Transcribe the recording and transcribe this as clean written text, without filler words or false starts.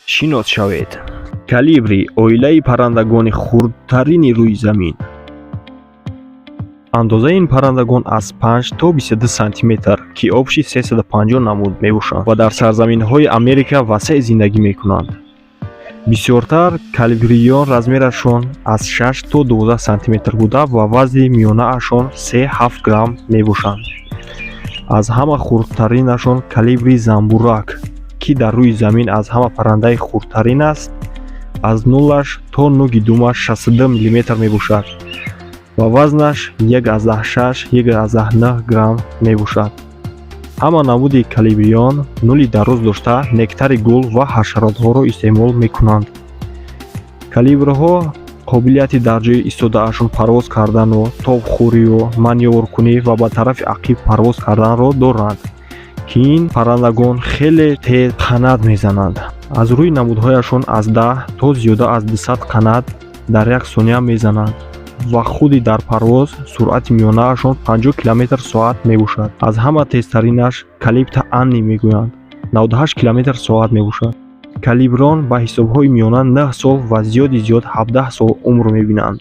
Шинос шавед: калибри — оилаи паррандагони хурдтарини рӯи замин. Андозаи ин паррандагон аз 5 то 22 сантиметр, ки общий 350 намуд мебошанд ва дар сарзаминҳои Америка васеъ зиндагӣ мекунанд. Бисёртар калибриён размерашон аз 6 то 12 сантиметр буда ва вазни миёнаашон 3-7 грамм мебошанд. Аз ҳама хурдтаринашон калибри замбурак, ки дар рӯи замин аз ҳама паррандаи хурдтарин аст. Аз нулаш то нуги думаш 62 мм мебошад ва вазнаш 1,6 1,9 грамм мебошад. Ҳама намуди калибриён нули дароз дошта, нектари гул ва ҳашаротҳоро истеъмол мекунанд. Калибрҳо қобилияти дар ҷои истодаашон парвоз кардану тобхӯрию манёвркунӣ ва ба тарафи ақиб парвоз карданро доранд, ки ин паррандагон хеле тез қанат мезананд. Аз рӯи намудҳояшон аз 10 то зиёда аз 200 қанат дар як сония мезананд ва худи дар парвоз суръати миёнаашон 50 километр соат мебошад. Аз ҳама тезтаринаш калипта анни мегӯянд, 98 километр соат мебошад. Калиброн ба ҳисобҳои миёна 9 сол ва зиёди зиёд 17 сол умр мебинанд.